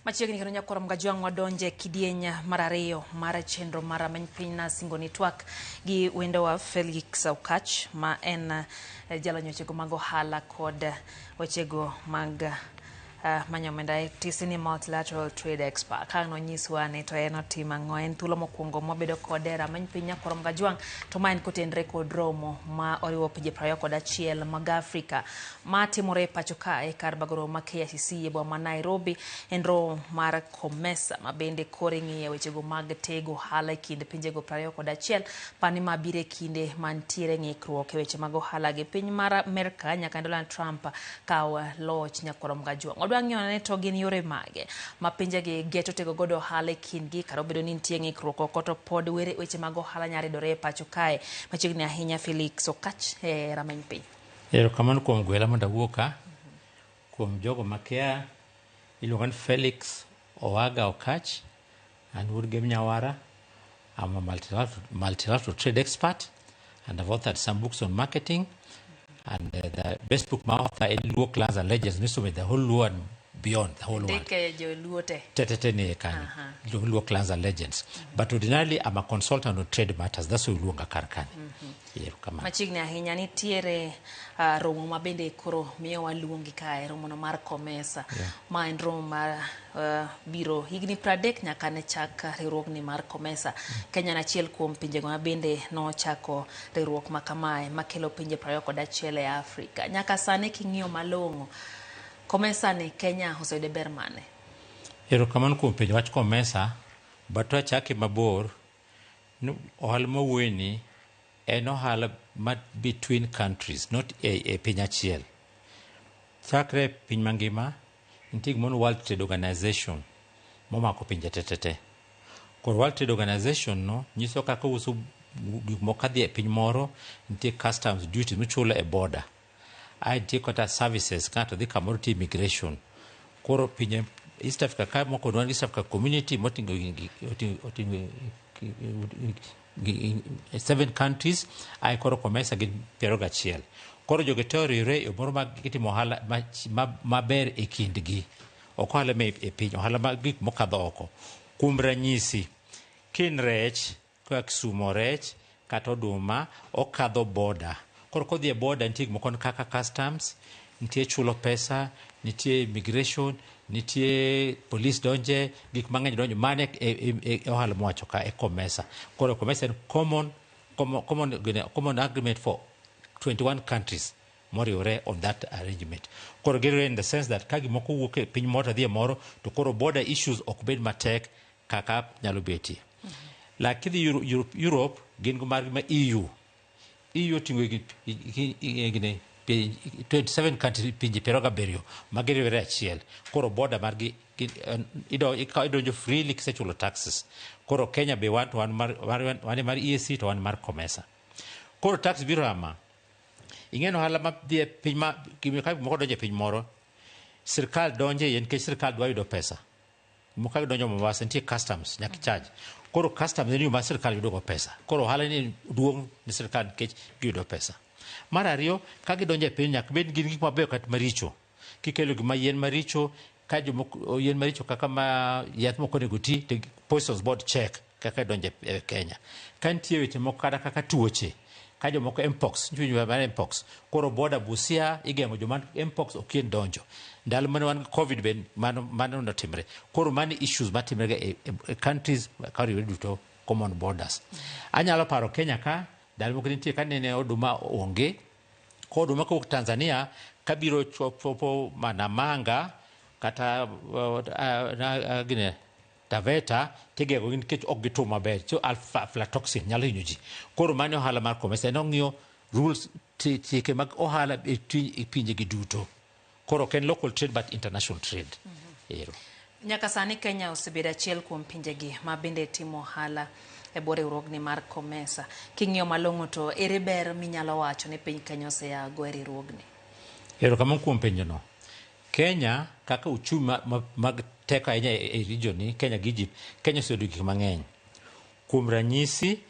Machiegni kendo nyakwar Mgajwang' wadonje kidieny mar ariyo mar chenro mar Rameny Piny nasingo ni twak gi wendowa Felix Okach ma en jalony wechego mag ohala kod wechego mag manyo omenda e tisi ni multilateral trade expert. Ka nonyiswa ni to en otimo ang'o, en thuolo mokwongo mwabedo kode e rameny piny nyakwar Mgajwang' to ma en kotenre kod romo ma oriwo pinje 21 mag Afrika ma timore e pacho kae kar bago romo ma KICC e boma ma Nairobi. En romo mar COMESA ma bende koro ing'iye wechego mag tego ohala e kind pinjego 21. Pani ma biro e kinde mantiere ng'ikruok e weche mag ohala gi piny mar Amerka nyaka Donald Trump kaw loch nyakwar Mgajwang'. Wadwa ng'iyo ane to gin yore mage ma pinjegi geto tego godo ohala e kindgi kata obedo ni nitie ng'ikruok oko to pod weche mag ohala nyalo ridore e pacho kae. Machiegni ahinya Felix Okach e rameny piny. Erokamano kuom gwela mondo awuo ka. Kuom jogo makia, iluonga ni Felix Owaga Okach, an wuod Gem Nyawara. I'm a multilateral trade expert and I've authored some books on marketing. And the best book ma author en Luo Clans and Legends misomo the whole Luo and beyond the whole world. Ndike joluo te. Te te te ni e kanyo. Luo Clans and Legends. But ordinarily I'm a consultant on trade matters. That's why iluonga kar kanyo. Erokamano. Machiegni ahinya nitiere romo ma bende koro miyo waluongi kae, romono mar COMESA. Ma en romo mar biro higni 30 nyaka ne chak riwruogni mar COMESA. Kenya en achiel kuom pinjego ma bende nochako riwruok ma kamae makelo pinje 21 e Afrika. Nyaka sani king'iyo malong'o, COMESA ni Kenya oseyude ber mane? Erokamano kuom penjo wach COMESA, but wachake mabor, ohala mawuoye ni en ohala ma between countries, not e piny achiel. Chakre e piny mangima, nitie gimoro ni World Trade Organization momako pinje te te te. Koro World Trade Organization no nyiso kaka uso gik moko kadhi e piny moro, nitie customs duties michulo e border. Ae nitie kata services, ka ng'ato dhi kamoro nitie immigration. Koro pinje East Africa ka moko wan East Africa Community moting'o 7 countries, ae koro COMESA gin 21. Koro jogi te oriwre e moro ma gitimo ohala maber e kindgi. Ok ohala ma e piny, ohala mag gik mokadho oko. Kuom ranyisi, kin rech, koa Kisumo rech kata oduma, okadho border. Koro kodhi e border nitie gik moko kaka customs, nitie chulo pesa, nitie immigration, nitie police donje, gik mang'eny donjo. Mano e ohala mwacho ka e COMESA. Koro COMESA en common agreement for 21 countries moriwore on that arrangement. Koro giriwore in the sense that ka gimoko wuok e piny moro to dhi e moro, to koro border issues ok bed matek kaka nyalo betie. Like kidhi Europe, gin go margi ma EU. EU oting'o 27 countries, pinje 27 ma giriwore achiel. Koro border margi idonjo freely kisechulo taxes. Koro Kenya be wan to wan mar EAC to wan mar COMESA. Koro tax biro ama. Ing'e ni ohala ma dhi e piny ma ka moko donjo e piny moro, sirkal donjo e iye nikech sirkal dwa yudo pesa. Moko donjo Mombasa nitie customs nyaka charge. Koro customs en yo ma sirkal yudo go pesa. Koro ohala ni duong' ne sirkal nikech giyudo pesa. Mar ariyo, ka gidonjo e piny nyaka bed gin gik mabeyo kata maricho. Kikelo gima yien maricho, ka jomoko yien maricho kaka ma yath moko onego ti, to Poisons Board check kaka donjo e Kenya. Ka nitie weche moko kata kaka tuoche, ka jomoko mpox, nitie mar mpox, koro border Busia igeng'o joma mpox ok yien donjo. Ndalo mane wan gi Covid be mano notimre. Koro mano issues matimre ga e countries kariwore duto common borders. Anyalo paro Kenya ka ndalo moko nitie ka nene oduma onge, ko oduma kowuok Tanzania kabiro chopo Namanga kata gine Taveta tigeng'o gi nikech ok gitwo maber. So alpha aflatoxin nyalo hinyo ji. Koro mano ohala mar COMESA en ong'iyo rules, chike mag ohala e pinje gi duto. Koro ok en local trade but international trade. Ero. Nyaka sani Kenya osebedo achiel kuom pinjegi ma bende timo ohala e bwo riwruogni mar COMESA. King'iyo malong'o to ere ber minyalo wacho ni piny Kenya oseyago e riwruogni? Erokamano kuom penjono. Kenya kaka uchumi mag teko ahinya e region ni, Kenya gi Egypt, Kenya oseyudo gik mang'eny. Kuom ranyisi,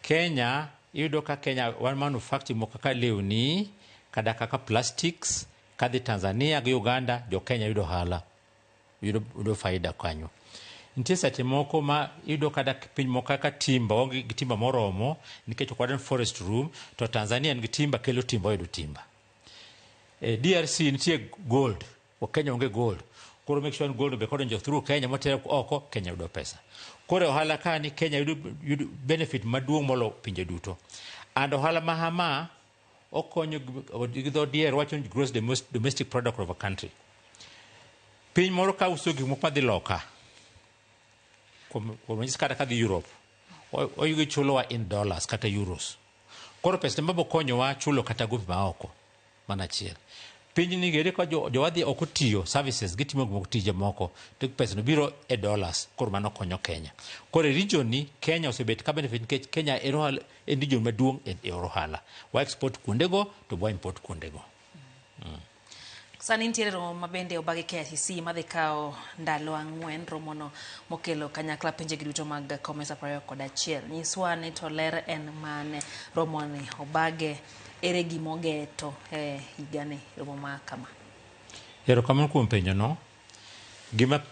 Kenya iyudo ka Kenya wan manufacturing moko kaka lewni, kata kaka plastics, kadhi Tanzania gi Uganda, jo Kenya yudo ohala. Yudo faida kanyo. Nitie seche moko ma iyudo kata piny moko kaka timber, waonge gi timber moromo nikech ok wadwa ni forest rum, to Tanzania nigi timber, kelo timber, wayudo timber. E DRC nitie gold, Kenya onge gold. Koro make sure ni gold be kodonjo through Kenya moter oko, Kenya yudo pesa. Koro e ohala ka ni Kenya yudo benefit maduong' molo pinje duto. And ohala ma hama okonyo gi dho dier wacho ni gross domestic product of a country. Piny moro ka uso gik moko madhi loka, kuom ranyisi kata kadhi Europe, oyudo chulowa in dollars kata euros. Koro pesa mabo konyowa chulo kata gope ma oko, mana achiel. Piny ni gere ka jowa dhi oko tiyo services, gitimo gik moko tije moko, to pesa no biro e dollars, koro mano konyo Kenya. Koro e region ni, Kenya osebet ka benefit nikech Kenya en ohala, en region maduong' e yor ohala. Wa export kuondego to wa import kuondego. Sani nitiere romo ma bende obagi KICC madhi kawo ndalo 4, romono mokelo kanyakla pinjegi duto mag COMESA 21. Nyiswa ni to ler en mane romoni obage, ere gimogeto e higani romo ma kama? Erokamano kuom penjo no. Gima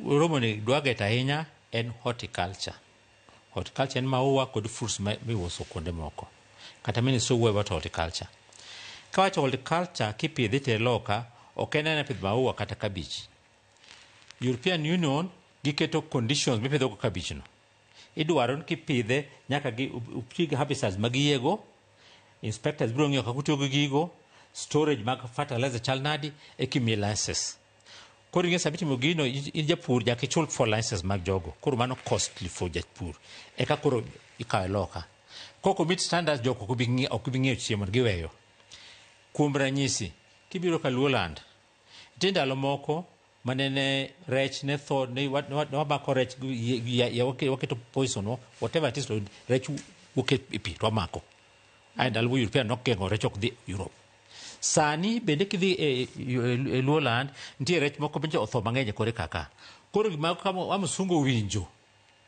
romoni dwa geto ahinya en horticulture. Horticulture en maua kod fruits miuso kuonde moko. Kata minister wuoyo about horticulture. Kawacho horticulture kipidhe itere loka, ok en ena pidh maua kata cabbage. European Union giketo conditions mipidho go cabbage no. Idwaro ni kipidhe nyaka gi uti gi herbicides ma giyiego, inspectors biro ng'iyo kaka utiyo gi gigo, storage mag fertilizer chal nadi, eka imiyi license. Koro ing'e sama itimo gino, in japur nyaka ichul for license mag jogo. Koro mano costly for japur. Eka koro ikawe loka. Kok meet standards, jogo ok bi ng'iewo chiemo, giweyo. Kuom ranyisi, kibiro ka Luoland, nitie ndalo moko manene rech ne tho, ne wamako rech, waketo poison, whatever it is, to rech wuok e pi to wamako. Ae ndalo European nogeng'o rech ok dhi Europe. Sani bende kidhi e Luoland, nitie rech moko bende otho mang'eny e kore kaka. Koro gima kama msungu owinjo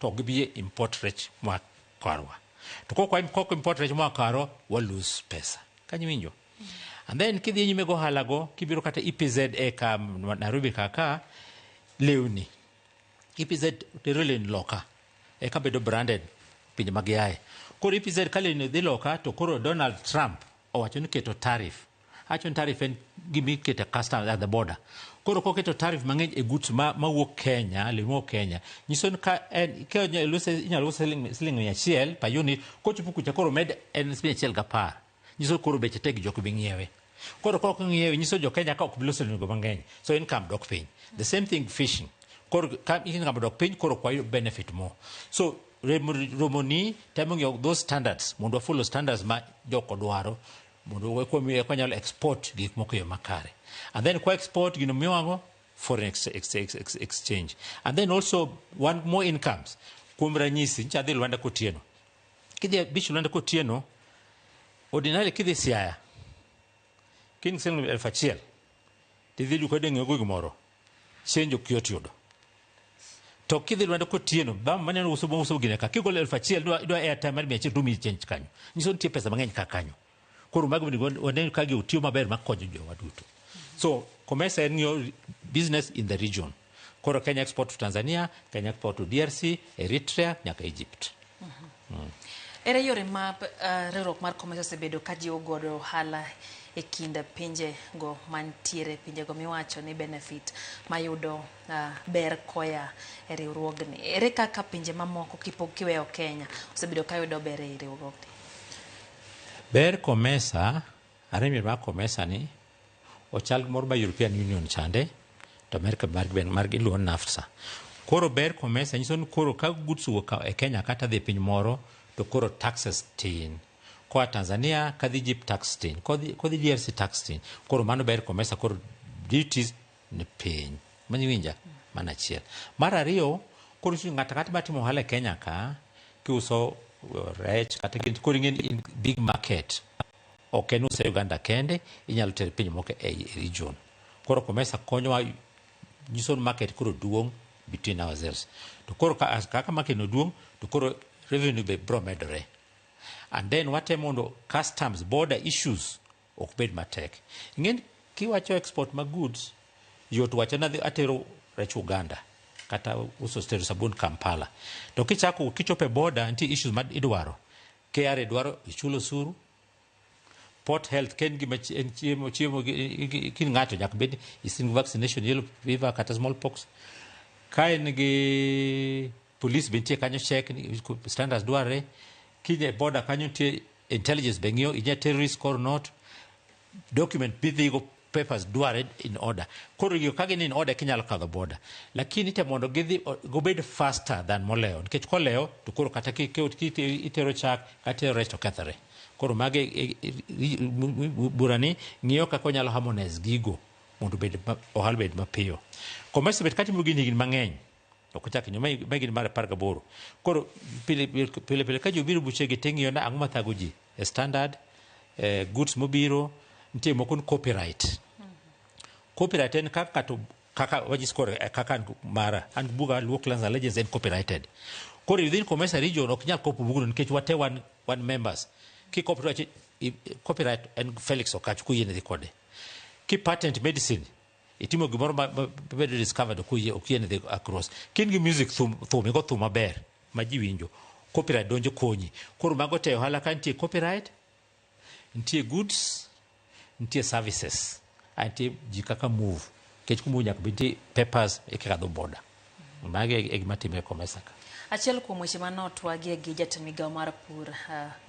to ok gibi import rech moa karwa. To kok import rech moa karwa, wa lose pesa. Kanyo iwinjo? And then kidhi nyime go ohala go, kibiro kata EPZ e ka Nairobi kaka lewni. EPZ tero lewni loka. Eka bedo branded pinje mag yaye. Koro EPZ ka lewni dhi loka to koro Donald Trump owacho ni keto tariff. Awacho ni tariff en gima iketo custom at the border. Koro koketo tariff mang'eny e goods mawuok Kenya, lewni mawuok Kenya, nyiso ni ka en ka inyalo use siling 100 per unit, kochopo kucha koro med en 110. Nyiso koro beche tek jok bi ng'iewe. Koro kok ng'iewe nyiso jo Kenya ka ok bi loso lewni go mang'eny. So income dok piny. The same thing fishing. Koro ka income dok piny koro ok wayud benefit more. So romo ni temo ng'iyo those standards mondo wa follow standards ma joko dwaro mondo eka wanyalo export gik moko e yo makare. And then kwa export gino miwang'o foreign exchange. And then also one more incomes. Kuom ranyisi, nyicha adhi Luanda Kotieno. Kidhi e beach Luanda Kotieno, ordinarily kidhi Siaya, kin siling 1000, tidhi duka deng'iewo go gimoro, change ok yot yudo. To kidhi Luanda Kotieno, bang' maneno uso gine ka, kigolo 1000, idwa airtime mar 100 to omiyi change kanyo. Nyiso nitie pesa mang'eny ka kanyo. Koro mago onego wane ka gi otiyo maber makonyo jowa duto. So COMESA en ng'iyo business in the region. Koro Kenya export to Tanzania, Kenya export to DRC, Eritrea, nyaka Egypt. Ere yore ma riwruok mar COMESA osebedo ka jiwo godo ohala e kind pinje go mantiere, pinje go miwacho ni benefit mayudo ber koya e riwruogni? Ere kaka pinje mamoko kipok kiweyo Kenya osebedo ka yudo ber e riwruogni? Ber COMESA, arrangement mar COMESA ni ochal moro ma European Union chande, to America margi iluongo ni NAFTA. Koro ber COMESA nyiso ni koro ka goods owuok e Kenya kata dhi e piny moro to koro taxes tin. Koa Tanzania kadhi Egypt tax tin, kodhi DRC tax tin. Koro mano ber COMESA, koro duties ni piny. Mano iwinja? Mano achiel. Mar ariyo, koro ng'ato ang'ata matimo ohala e Kenya ka, kiuso rech kata gin, koro ing'e ni in big market. Ok en uso Uganda kende, inyalo tero pinje moko e region. Koro COMESA konyowa nyiso ni market koro duong' between ourselves. To koro kaka market no duong', to koro revenue be bro medore. And then watemo mondo customs border issues ok bed matek. Ing'e ni kiwacho export mag goods, yot wacho ni adhi atero rech Uganda kata uso tero sabun Kampala. To kichako kichopo e border, nitie issues ma idwaro. KRA dwaro ichulo osuru. Port health ken gima en chiemo kin ng'ato nyaka bed isin vaccination, yellow fever kata smallpox. Ka en gi police be nitie kanyo, check ni standards dwarre. Kinye border kanyo nitie intelligence be ng'iyo inya terrorist or not. Document bidhigo, papers dware in order. Koro gigo ka gin in order kinyalo kadho border, lakini te mondo gidhi gobed faster than molewo, nikech kolewo to koro kata itero chak kata itero rech to kethore. Koro mage burani ng'iyo kaka onyalo harmonize gigo mondo obed ohala bed mapiyo. COMESA bet katimo gini higni mang'eny, ok ochak nyo mae gin mar 18. Koro pile pile pile ka jobiro buchegi ting'iyo na ang'o mathago ji e standard goods mobiro. Nitie moko ni copyright. Copyright en kaka to kaka wajis koro kaka an mara an buga Luo Clans and Legends en copyrighted. Koro within COMESA region ok nyal kopo bugno nikech wate wan members. Ki copyright, copyright en Felix Okach koyiene dhi kode. Ki patent medicine, itimo gimoro ma bedo discovered, ok oyie, ok yiene dhi across. Kin gi music, thum igo thum maber ma ji winjo, copyright donjo konyi. Koro mago te ohala ka nitie copyright, nitie goods, nitie services, nitie ji kaka move, nikech kumove nyaka bed nitie papers ekikadho border. Magi e gima timre e COMESA ka. Achiel kuom weche manotwagie gi jatend migawo mar pur,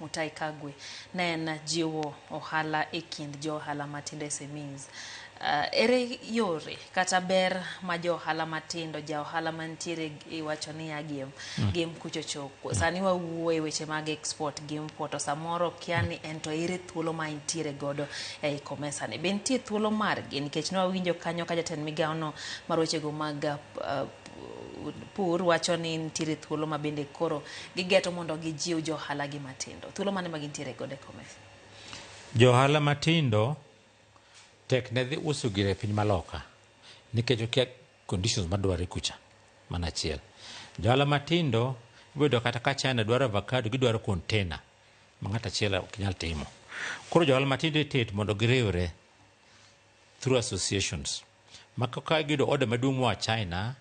Mutahi Kagwe, ne en jiwo ohala e kind jo ohala matindo, SMEs. Ere yore kata ber ma jo ohala matindo, ja ohala mantiere iwacho niya gem gem kuchocho sani wawuoyo e weche mag export gi import, to samoro kia ni en to ere thuolo ma entiere godo ei COMESA ni, be nitie thuolo margi? Nikech ne wawinjo kanyo ka jatend migawo no mar wechego mag pur wacho ni nitiere thuolo ma bende koro gigeto mondo gijiw jo ohala gi matindo. Thuolo mane ma gintiere godo e COMESA? Jo ohala matindo tek ne dhi uso gire e piny maloka nikech okia conditions madwarre kucha. Mano achiel. Jo ohala matindo iboyudo kata ka China dwaro avocado, gidwaro container ma ng'ato achiel ok nyal timo. Koro jo ohala matindo itet mondo giriwre through associations ma ka giyudo order maduong' moa China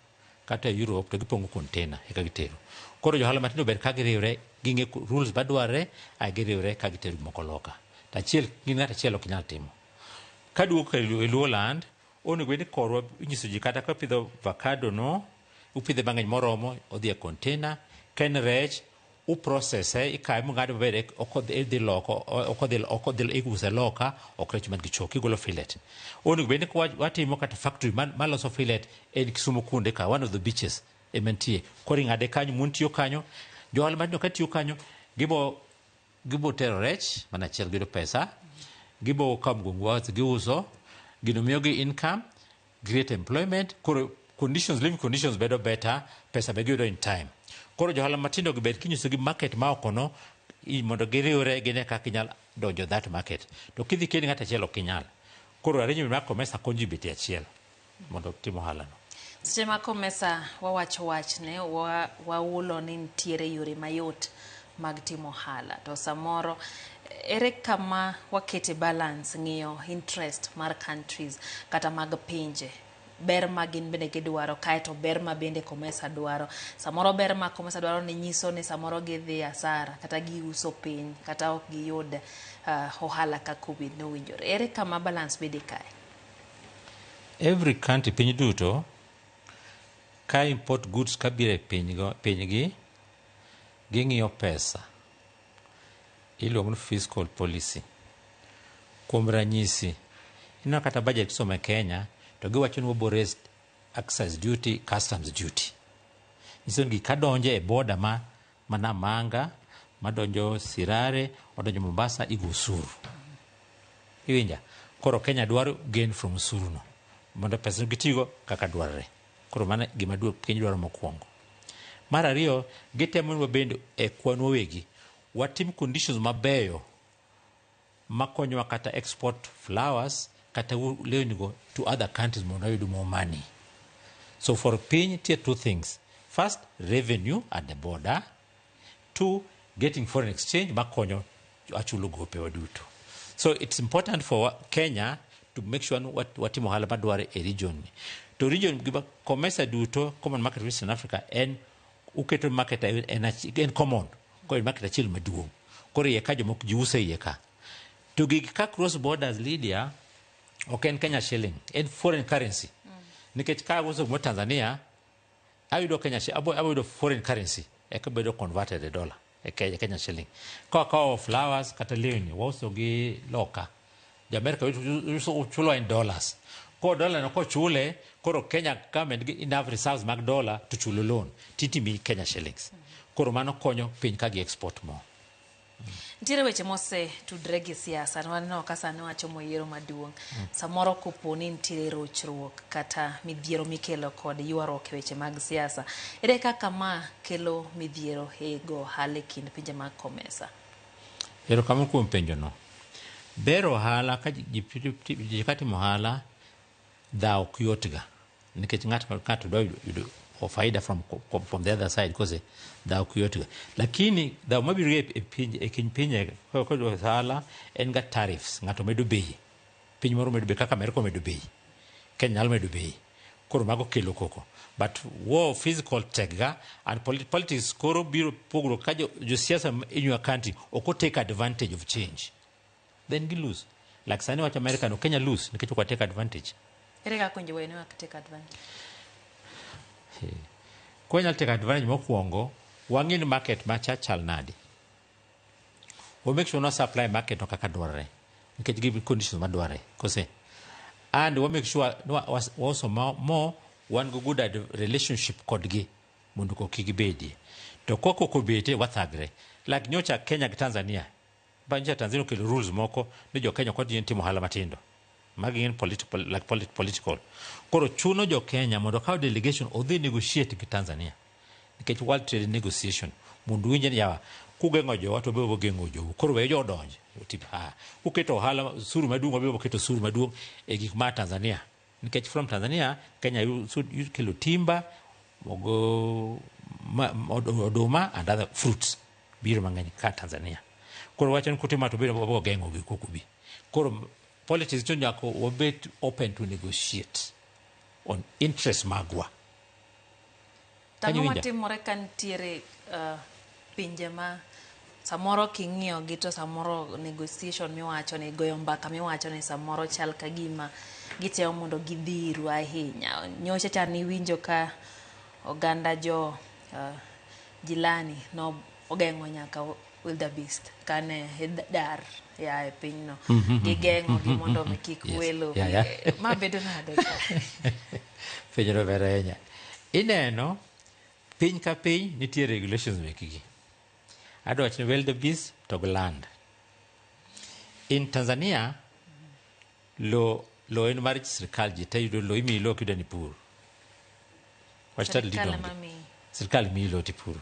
kata Europe to gipongo container eka gitero. Koro jo ohala matindo ber ka giriwre, ging'e rules madwarre ae giriwre ka gitero gik moko loka. To achiel gin ng'ato achiel ok nyal timo. Kaduogo e Luo land, onego bed ni korwa inyiso ji kata ka pidho avocado no, upidhe mang'eny moromo, odhi e container. Ka en rech, uprocesse, ikawe mung'ade maber, ok odhi loko, ok odhi iuse loka, ok rech man gi choke, igolo fillet. Onego bed ni watimo kata factory maloso fillet en Kisumu kunde ka one of the beaches ema nitie. Koro ing'ade kanyo, mon tiyo kanyo, jo ohala matindo ka tiyo kanyo, gibo tero rech mana achiel giyudo pesa, gibo kawo mgongo giuso, gino miyogi income, create employment. Koro conditions, living conditions bedo better, pesa be giyudo in time. Koro jo ohala matindo gi ber kinyisogi market ma oko no mondo giriwre gine kaka inyal donjo that market. To kidhi kendi ng'ato achiel ok inyal. Koro arrangement mar COMESA konyo ji bet e achiel mondo tim ohala no. Seche ma COMESA wawacho wachne, waulo ni nitiere yore mayot mag timo ohala, to samoro ere kama wakete balance ng'iyo interest mar countries kata mag pinje, ber ma gin bende gidwaro, kaeto ber ma bende COMESA dwaro? Samoro ber ma COMESA dwaro ni nyiso ni samoro gidhi asara kata giuso piny kata ok giyud ohala kaka obed nowinjore. Ere kama balance bede kae? Every country, piny duto ka import goods kabiro e pinygi, ging'iyo pesa, iluongo ni fiscal policy. Kuom ranyisi, ineno kata budget kisomo e Kenya to giwacho ni wabo raise excise duty, customs duty, nyiso ni gik kadonjo e border ma Namanga, madonjo Sirare, odonjo Mombasa, igo osuru. Iwinja? Koro Kenya dwaro gain from osuru no mondo pesa gitigo kaka dwarre. Koro mano gima piny dwaro mokwongo. Mar ariyo, gitemo ni wabende e kwan wawegi watim conditions mabeyo makonyowa kata export flowers kata lewni go to other countries mondo wayud more money. So for piny nitie two things: first, revenue at the border; two, getting foreign exchange makonyo achulo gopewa duto. So it's important for Kenya to make sure ni watimo ohala madwarre e region ni. To region gima COMESA duto, Common Market of Eastern Africa, en uketo market en common. Koro en market achiel maduong'. Koro iye ka jomoko ji uso iye ka. To gigi ka cross borders, Lydia, ok en Kenya shilling, en foreign currency. Nikech ka auso gimoro Tanzania, ayudo Kenya abo yudo foreign currency eka bedo converted e dollar e Kenya shilling. Ka wakawo flowers kata lewni wauso gi loka, jo America uso chulo in dollars. Ko dollar no kochule, koro Kenya government gi enough reserves mag dollar to chulo loan titimi Kenya shillings. Koro mano konyo piny ka gi export more. Nitiere weche mose tudre gi siasa. Waneno ka sani wachomo yiero maduong'. Samoro kopo ni nitiere rochruok kata midhiero mikelo kod ywaruok e weche mag siasa. Ere kaka ma kelo midhiero e go ohala e kind pinje mag COMESA? Erokamano kuom penjo no. Ber ohala ka ji ka timo ohala, dhaw ok yot ga nikech ng'ato dwa yudo faida from the other side, kose dhaw ok yot ga. Lakini dhaw mabiro e piny e kind pinje kod ohala en ga tariffs. Ng'ato medo bei, piny moro medo bei, kaka Amerika omedo bei, Kenya nyalo medo bei. Koro mago kelo koko, but war physical tek ga and politics koro biro pogruok ka josiasa in your country ok take advantage of change, then gi lose. Like sani wach America no, Kenya lose nikech ok take advantage. Ere kaka winjo wene wak take advantage? Ko nyalo take advantage, mokwongo wang'e ni market macha chal nade, we make sure no supply market no kaka dwarore nikech gi conditions madwarore kose, and we make sure no wauso mo wan go good relationship kodgi mondo kok kik gibedie. To kok obete, wathagre. Like nyocha Kenya gi Tanzania ba, nyocha Tanzania okelo rules moko ni jo Kenya ok odhi timo ohala matindo. Magi gin political, like political. Koro chuno jo Kenya mondo okaw delegation odhi negotiate gi Tanzania nikech world trade negotiation, mondo winje ni yawa kugeng'o jowa to be geng'o jou, koro we jo donj tip ha kuketo ohala osuru maduong', wabiro keto osuru maduong' e gik ma Tanzania nikech from Tanzania Kenya kelo timber, mogo oduma and other fruits biro mang'eny ka Tanzania. Koro wacho ni kutimo to biro wabo geng'o gi kok ubi. Koro politics to nyaka wabet open to negotiate on interest magwa. Tang'o Kanyo winja? Matimore ka nitiere pinje ma samoro king'iyo gi to samoro negotiation miwacho ni, goyo mbaka miwacho ni, samoro chal ka gima gitemo mondo gidhiru ahinya. Nyocha cha niwinjo ka oganda jo jilani no ogeng'o nyaka wildebeest kane dar ya e pinyno, gigeng'o gi mondo mi kik welo ma bedo nade ka? Penjo ber ahinya. Ineno piny ka piny nitie regulations mekgi. Adwa wacho ni wildebeest to gi land in Tanzania, lo en mar sirikal. Ji te yudo lo, imiyi lo kidwa ni pur. Wach title deed Sirikal onge. Ema miyi. Sirikal miyi lo tipuro.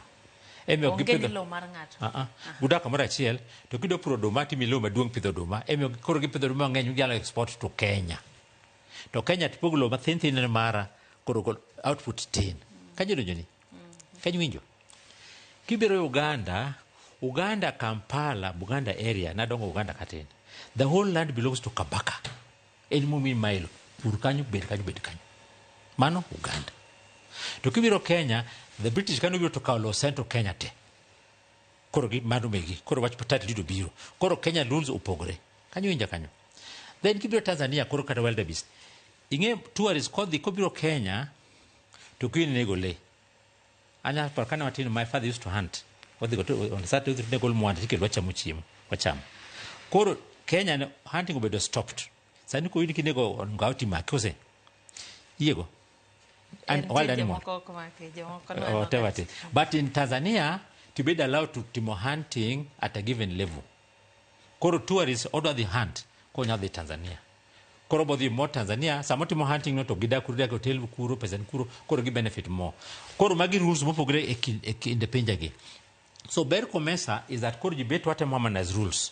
Emiyo Onge gipidho ni lo mar ng'ato. Ah, ah. Gudak kamoro achiel to kidwa puro oduma timiyi lowo maduong' pidho oduma. Emiyo koro gipidho oduma mang'eny, ginyalo export to Kenya. To Kenya tipogo lowo mathin thin en mara, koro output tin. Kanyo donjo ni? Kanyo winjo? Kibiro Uganda, Uganda Kampala, Buganda area, nadongo Uganda katin. The whole land belongs to Kabaka. En momi mailo, pur kanyo, bed kanyo, bed kanyo. Mano Uganda. To kibiro Kenya, the British kano biro to kawo lowo Central Kenya te. Koro gi mano megi, koro wach title deed obiro. Koro Kenya rules opogore. Kanyo winja kanyo. Then kibiro Tanzania, koro kata wildebeest. Ing'e tourist kodhi kobiro Kenya to kiny nego le. Anya paro kane watin, my father used to hunt. Wadhi go on Saturday odhi nego mwanda tikelo wachamo chiemo, wachamo. Koro Kenya ne hunting obedo stopped. Sani koyudi kinego ngao timaki kose. Yiego. And Nitie wild animal. Jomoko ok maki, jomoko Whatever it is. But in Tanzania, to be allowed to timo hunting at a given level. Koro tourists odwa dhi hunt, koro nyalo dhi Tanzania. Koro bodhi mo Tanzania, sama otimo hunting no to gidak kuro, gidak e hotel kuro, pesa ni kuro, koro gi benefit more. Koro magi rules mopogore e kind pinjegi. So ber COMESA is that koro ji bet watemo harmonize rules.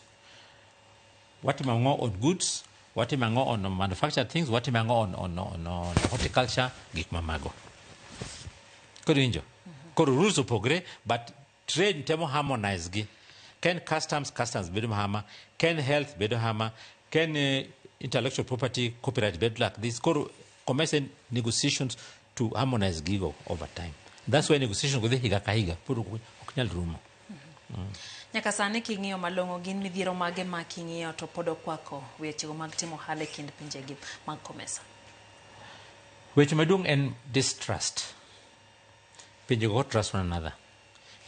Watimo ang'o on goods, watimo ang'o on manufactured things, watimo ang'o on horticulture, gik mamago. Koro winjo? Koro rules opogre, but trade temo harmonize gi. Ken customs, customs bedo hama, ken health bedo hama, ken intellectual property, copyright bedo like this. Koro COMESA negotiations to harmonize gigo over time. That's why negotiations go dhi higa ka higa, pod ok nyal rumo. Nyaka sani king'iyo malong'o, gin midhiero mage ma king'iyo to pod okwako wechego mag timo ohala e kind pinjegi mag COMESA? Weche maduong' en distrust. Pinje go trust one another.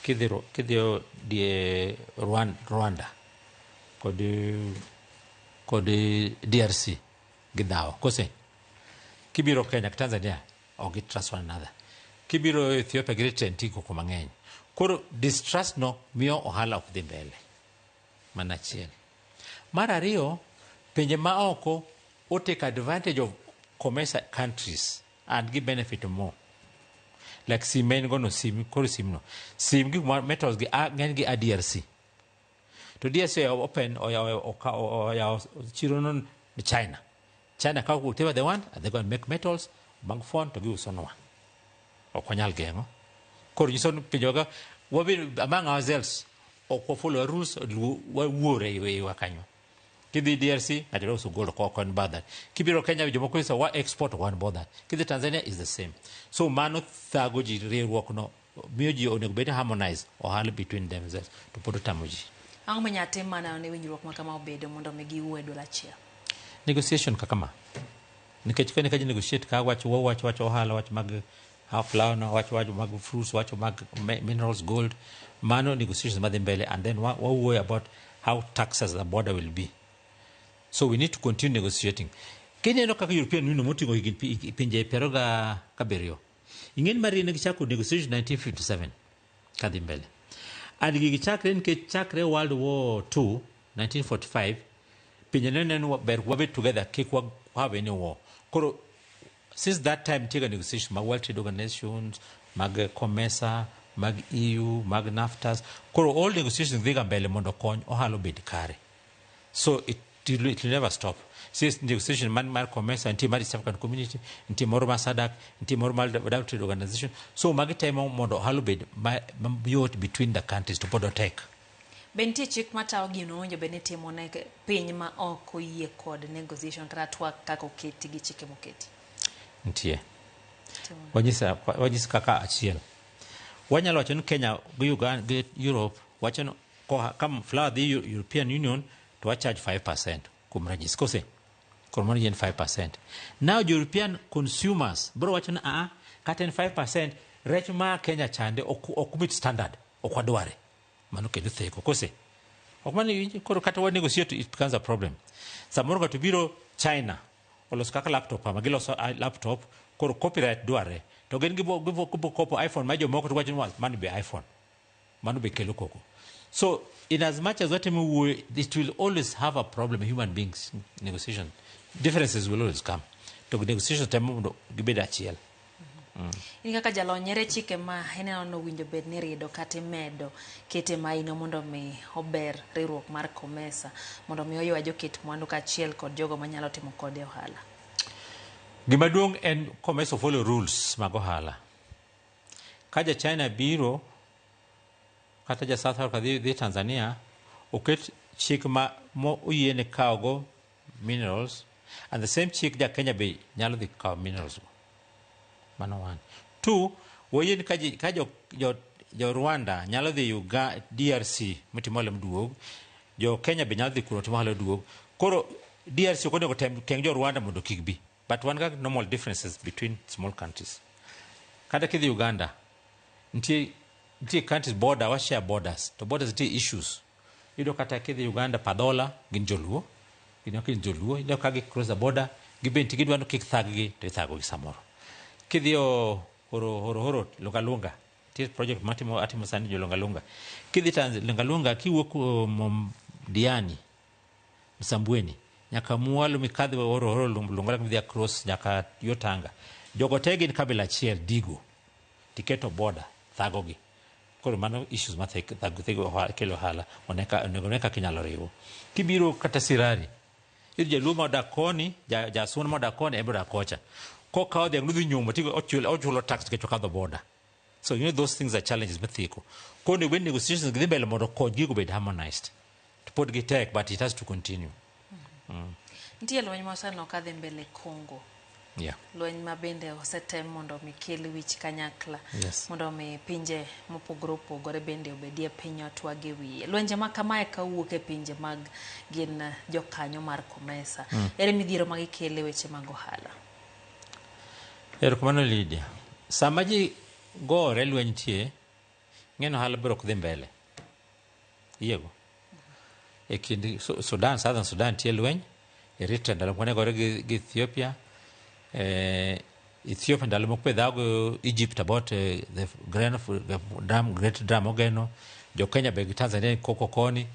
Kidhiyo die Rwanda kod DRC gidhawo. Kose? Kibiro Kenya gi Tanzania, ok gi trust one another. Kibiro Ethiopia gi Eritrea, nitie koko mang'eny. Koro distrust no miyo ohala ok dhi mbele. Mano achiel. Mar ariyo, pinje ma oko o take advantage of COMESA countries and gi benefit more. Like sim en gono sim, koro sim no. Sim gi metals gi ng'eny gi a DRC. To DRC open oyawo chiro no ni China. China kawo whatever they want and they go and make metals, mag phone to giusonwa. Ok wanyal geng'o. Koro nyiso ni pinjewa wabed among ourselves ok wa follow rules, wawuore e iwa kanyo. Kidhi DRC, ng'ato dwa uso gold ok en bothered. Kibiro Kenya, jomoko nyiso wa export ok wan bothered. Kidhi Tanzania is the same. So mano thago ji, riwruok no miyo ji onego bed harmonize ohala between themselves to pod otamo ji. Ang'o minyalo tim mana ne winjruok ma kama obedo mondo mi giwuo e duol achiel? Negotiation kaka ma. Nikech ka ji negotiate ka wach wach wach ohala, wach mag flower no, wach wach mag fruits, wach mag minerals, gold, mano negotiations madhi mbele, and then wawuoyo about how taxes the border will be. So we need to continue negotiating. Kineno kaka European Union moting'o higni pinje piero gabiriyo. Ing'eni mar ne gichako negotiation 1957 kadhi mbele. And gigi chakre nikech chakre World War II 1945 pinje ne neno ber wabed together kik wa have any war. Koro since that time nitie ga negotiation mag World Trade Organizations, mag COMESA, mag EU, mag NAFTAs. Koro all negotiations dhi ga mbele mondo okony ohala obed kare. So it will never stop. Since negotiation man mar COMESA, nitie mar East African Community, nitie moro mar SADC, nitie moro mar World Trade Organization. So magi temo mondo ohala obed mayot between the countries to pod otek. Be nitie chik matayo gino mowinjo bed ni itimo ne piny ma ok oyie kod negotiation kata twak kaka oketi gi chike moketi? Nitie. Wanyisa kaka achiel. Wanyalo wacho ni Kenya gi Uganda gi Europe wacho ni ka flour dhi European Union to wa charge 5% kuom ranyisi. Kose? Koro mano en 5%. Now European consumers bro wacho ni a kata en 5% rech ma Kenya chande ok meet standard, ok wadware. Mano kendo theko. Kose? Ok mano koro kata wa negotiate it becomes a problem. Samoro ng'ato biro China oloso kaka laptop ama giloso laptop, koro copyright dware to gin gibo kopo iPhone ma jomoko to wacho ni mano be iPhone, mano be kelo koko. So in as much as watimo wuoyo, it will always have a problem. Human beings negotiation differences will always come to negotiation temo mondo gibed achiel. In kaka jalony, ere chike ma ineno ni owinjo bed ni rido kata imedo kete maino mondo mi ober riwruok mar COMESA mondo mi oywa joket mwandu kaachiel kod jogo manyalo timo kode ohala? Gima duong' en COMESA follow rules mag ohala. Ka ja China biro kata ja South Africa dhi Tanzania, oket chik ma oyiene kawogo minerals, and the same chik ja Kenya be nyalo dhi kawo minerals go. Mano one. Two, wayie ka jo Rwanda nyalo dhi DRC mitimo ohala maduog, jo Kenya be nyalo dhi kuno timo ohala maduog. Koro DRC ok onego tem teng jo Rwanda mondo kik bi. But wan ga normal differences between small countries. Kata kidhi Uganda, nitie countries border, wa share borders, to borders nitie issues. Iyudo kata kidhi Uganda, Padhola gin joluo, gin ok gin joluo, iyudo ka gi cross the border, gibende gidwa ni kik thag gi to ithago gi samoro. Kidhiyo Horo Horo Horo Lunga Lunga, nitie project matimo atimo sani jo Lunga Lunga. Kidhi Tanzania Lunga Lunga kiwuok Diani, Msambweni, nyaka mwalo mikadhi Horo Horo Lunga Lunga midhi across nyaka yo Tanga. Jogo te gin kabila achiel, Digo. Tiketo border, thago gi. Koro mano issues ma thago kelo ohala, onego ne kaka inyalo riwo. Kibiro kata Sirari, iyudo jaluo modak koni, jasuna modak koni, en be odak kocha. Kokawo dhiang' nodhi nyuomo, tigo ochulo tax nikech okadho border. So you know those things are challenges mathiko. Koro onego bed negotiations dhi mbele mondo okony gigo obed harmonized. To pod gitek, but it has to continue. Nitie lweny ma oseneno kadhi mbele Congo. Yeah. Lweny ma bende osetem mondo mi kel wich kanyakla. Yes. Mondo mi pinje mopogore opogore bende obedie piny otwag e wiye. Lwenje ma kamae kawuok e pinje mag gin jokanyo mar COMESA. Ere midhiero ma gikelo e weche mag ohala? Erokamano Lydia. Sama ji gore lweny nitie, ng'eno ohala biro ok dhi mbele. Iyiego? E kind Sudan, Southern Sudan nitie lweny, Eritrea ndalo moko ne gore gi Ethiopia, Ethiopia ndalo moko be dhawo gi Egypt about the grain of, the dam, Great Dam Ogeno, jo Kenya be gi Tanzania koko koni,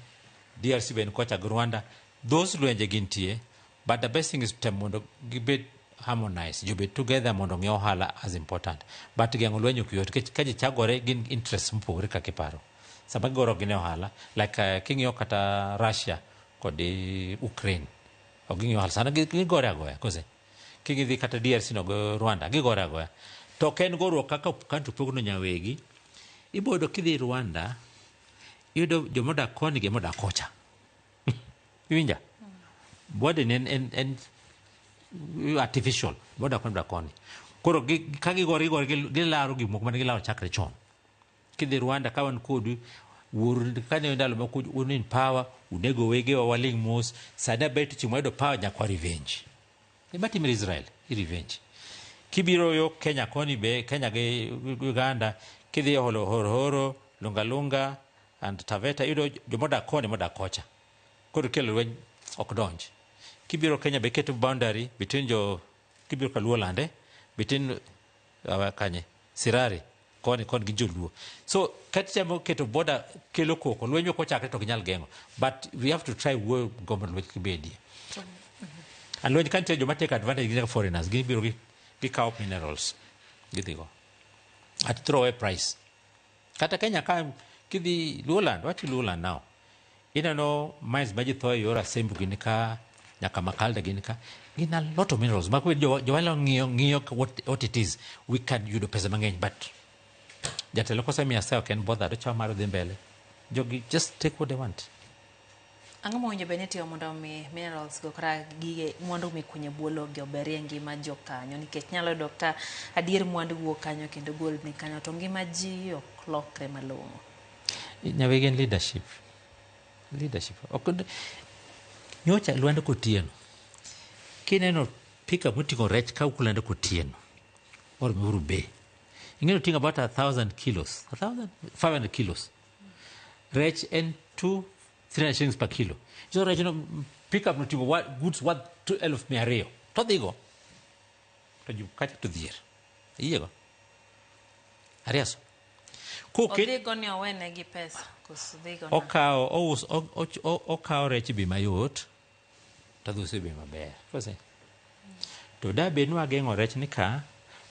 DRC be ni kocha gi Rwanda. Those lwenje gintie, but the best thing is tem mondo gibed harmonized, ji obed together mondo ong'e ohala as important. But geng'o lweny ok yot, nikech ka ji chagore gin interests mopogore kaka iparo. Sama gigoro gin e ohala, like king'iyo kata Russia kod Ukraine, ok ging'iyo ohala, sana gigore agoya, kose? King'idhi kata DRC no gi Rwanda, gigore agoya. To ok en goruok kaka country pogno nyawegi, ibo yudo kidhi Rwanda, iyudo jomodak koni gi modak kocha. Iwinja? Border ni en artificial, border koni modak koni. Koro ka gigore gigore gilaro gik moko mane gilaro chakre chon. Kidhi Rwanda ka wan kodu, wuoru kane ndalo moko un in power, unego wegewa waling' mos, sani aber to chieng' wayudo power nyaka wa revenge. Gima timre Israel, i revenge. Kibiro yo Kenya koni be, Kenya gi Uganda, kidhi holo Horohoro, Lunga Lunga and Taveta, iyudo jomodak koni modak kocha. Koro kelo lweny ok donj. Kibiro Kenya be keto boundary between jo kibiro ka Luoland, between kanye Sirari koni koni gi joluo. So kata keto border kelo koko, lweny ok ochakre to ok nyal geng'o. But we have to try wuoyo go mondo lweny kik bedie. And lweny ka nitie joma take advantage gin foreigners, gibiro gikawo minerals gidhigo at throwaway price. Kata Kenya ka kidhi Luoland, wach Luoland now. Ineno mines ma ji tho e yor Asembo gin ka, nyaka Makalda gin ka. Gin a lot of minerals. Mako jowalo ng'iyo ng'iyo what it is. We can yudo pesa mang'eny but jatelo kosemiya sa ok en bothered, ochamo mar dhi mbele. Jogi just take what they want. Ang'o mowinjo bed ni itimo mondo mi minerals go kata gige mwandu mikunyo e bwo lowo gi oberie ngima jokanyo nikech nyalo yudo ka adier mwandu wuok kanyo kendo gold ni kanyo to ngima ji ok lokre malong'o. Nyawegi en leadership. Leadership. Ok nyocha Lwanda Kotieno. Kineno pickup moting'o rech ka wuok Lwanda Kotieno. Or Muhuru Bay. Ing'eyo ting'o about 1,000 kilos. 1,000? 500 kilos. Rech en 2 300 shillings per kilo. So rech no pickup no ting'o goods worth 2,200. To dhigo. To ji kacha to dhier. Iyiego? Ariaso. Koket Odhigo ni owene gi pesa koso dhigo na? Okawo ous okawo rech bei mayot to dhi use bei maber. Kose? To da bed ni wageng'o rech ni ka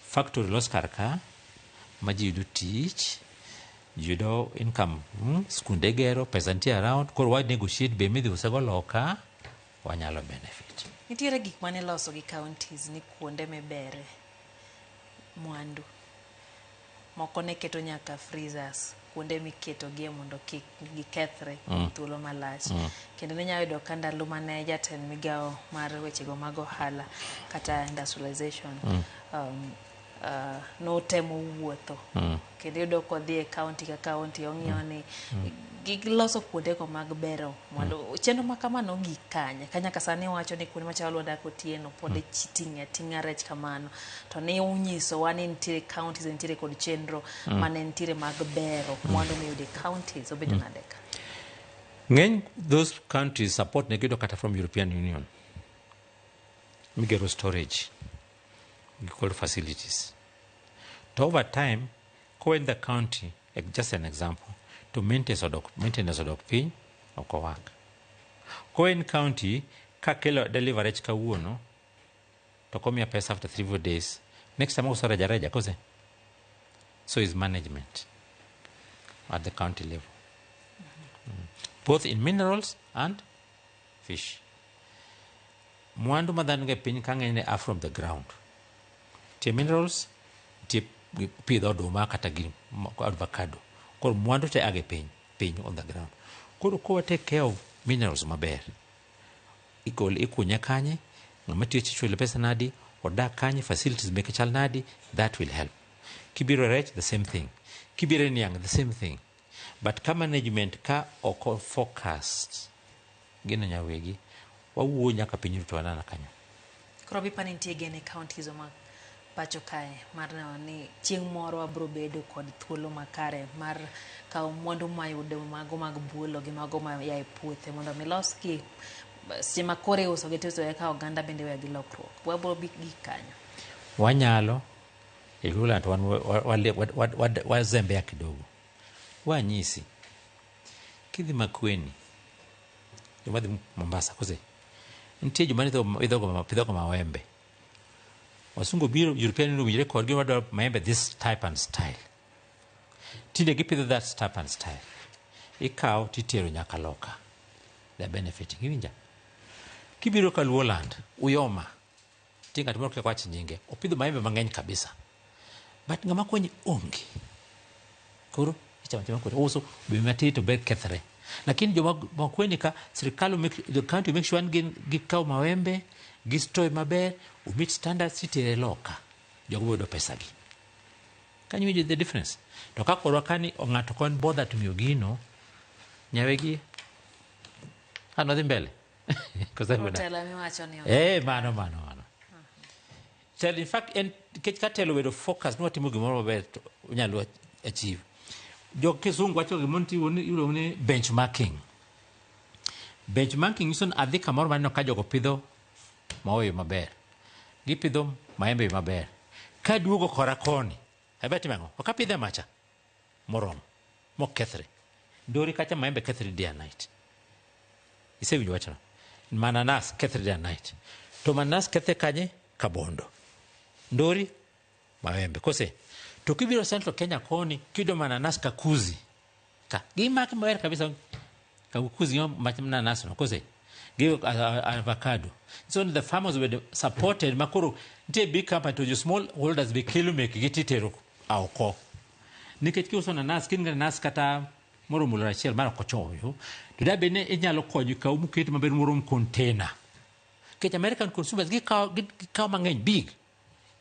factory los kar ka ma ji yudo tich, ji yudo income, skunde gero, pesa nitie around, koro wa negotiate bei midhi usego loka, wanyalo benefit. Nitiere gik mane iloso gi counties ni kuonde mibere mwandu. Moko ne keto nyaka freezers kuonde miketogie mondo kik gikethre kuom thuolo malach. Kendo ne inyalo yudo ka ndalo mane jatend migawo mar wechego mag ohala kata industrialization notemo wuotho kendo iyudo kodhi e county ka county ong'iyo ni giloso kuondego mag bero mwandu. Chenro ma kama nogik kanye? Ka nyaka sani wacho ni kuonde machalo Lwanda Kotieno pod iting'e ating'a rech kamano. To ne unyisowa ni nitiere counties nitiere kod chenro mane nitiere mag bero mwandu miyudo e counties. Obedo nade ka? Ng'eny those countries support ne giyudo kata from European Union. Migero storage, gi cold facilities. To over time, kowen the county, just an example, to maintenance odok piny, ok owak. Koen county, kakelo deliver rech kawuono, to komiya pesa after 3-4 days, next time ouso reja reja, kose? So is management at the county level. Both in minerals and fish. Mwandu ma dhano go e piny ka ng'enyne are from the ground. Nitie minerals, nitie pidho oduma kata gi avocado. Koro mwandu te age piny, piny on the ground. Koro kowa take care of minerals maber, igole ikunye kanye, ng'ama tiyo chule pesa nadi, Odak kanye, facilities meke chal nadi, that will help. Kibiro e rech, the same thing. Kibiro e niang', the same thing. But ka management ka ok focused, gino nyawegi, wawuo nyaka piny ruto wanana kanyo. Koro bipa nitie geno e counties ma pacho kae mar neno ni chieng' moro wabro bedo kod thuolo makare mar kawo mwandu mayudo mago mag buolo gi mago ma ya e puothe mondo mi losgi seche ma koro iuso gi tiuso ka oganda bende weyo gi lokruok. Wabro bi gik kanyo. Wanyalo, e Luoland wan wazembea kidogo. Wanyisi, kidhi Makueni, joma dhi Mombasa, kose, nitie joma pidhogo mawembe. Wasungu biro, European Union owinjore kodgi wadwaro maembe this type and style. Tinde gipidho that type and style. Ikawo titero nyaka loka. They are benefiting. Iwinja? Kibiro ka Luoland, Uyoma, nitie ng'at moro kik wach nyinge, opidho maembe mang'eny kabisa. But ng'ama konye onge. Koro ichamo achama kode. Ouso be matin to ber kethre. Lakini joma Makueni ka sirikal make, the county make sure ni gin gikawo mawembe, gistore maber, omeet standards itere loka. Jogo yudo pesa gi. Can you imagine the difference? To ka korwa kani ng'ato kon bother to miyo gino, nyawegi ano dhi mbele. Kosa Otelo miwacho ni Eh, mano mano mano. Telo in fact en nikech ka telo obedo focus ni watimo gimoro maber to onyalo achieve. Jo kisungu wacho gimoro nitie iluongo ni benchmarking. Benchmarking nyiso ni adhi kamoro maneno ka jogo pidho maua e yo maber. Gipidho maembe e yo maber. Kaduogo kora koni, abe timo ang'o? Ok apidhe macha moromo, mokethre. Ndori kacha maembe kethre day and night. Isewinjo wachno? Mananas kethre day and night. To mananas kethe kanye? Kabondo. Ndori mawembe. Kose? To kibiro Central Kenya koni, kiyudo mananas kakuzi. Ka gimake maber kabisa. Kakuzi gi mananas no. Kose? Gi avocado. So the farmers were supported makoro nitie big company to jo small holders be kelo mekgi titero oko. Nikech kiuso nanas, kin gi nanas kata moromo lori achiel mar ok ochoyo, to dabed ni inyalo konyo kaw muket maber morom container. Nikech American consumers gikawo gikawo mang'eny big.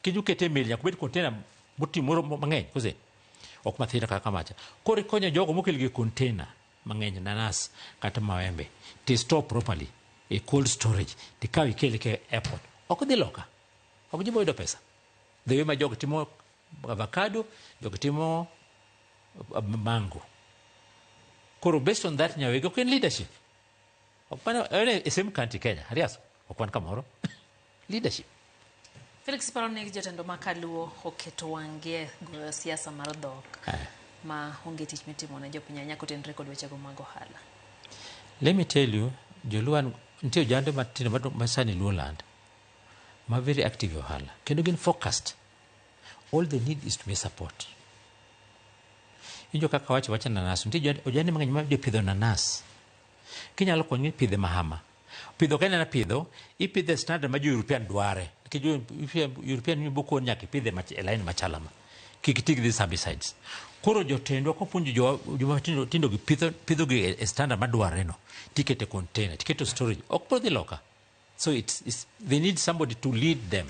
Kiny ukete e meli nyaka obed container moting'o moro mang'eny kose ok mathindo kaka macha. Koro ikonyo jogo mokel gi container mang'eny nanas kata mawembe to store properly e cold storage tikaw ikel ke airport. Ok dhi loka. Ok gibo yudo pesa. The way ma jogo timo avocado, jogo timo mango. Koro based on that nyawegi ok en leadership. Ok mano en e same country Kenya, Arias, ok wan kamoro. Leadership. Felix paro ni jotendo ma kaluo oketo wang'gi e goyo siasa mar dhok ma onge tich mitimo ne jopiny ahinya kotenore kod wechego mag ohala. Let me tell you, Joluo nitie ojande matindo ma sani Luoland ma very active e ohala kendo gin focused. All they need is to be support. Injo kaka wacho wacha nanas, nitie ojande mang'eny ma jopidho nanas. Kinyalo konyi pidhe mahama. Pidho ka en pidho, ipidhe standard ma jo European dware. Nikech jo European ni boko nyaka ipidhe e line machalama. Kik iti gi these herbicides. Koro jotendwa kopuonjo joma tindo tindo gi pidho pidho gi e standard madwarre no. Tikete container, tiketo storage. Ok bro dhi loka. So it's they need somebody to lead them.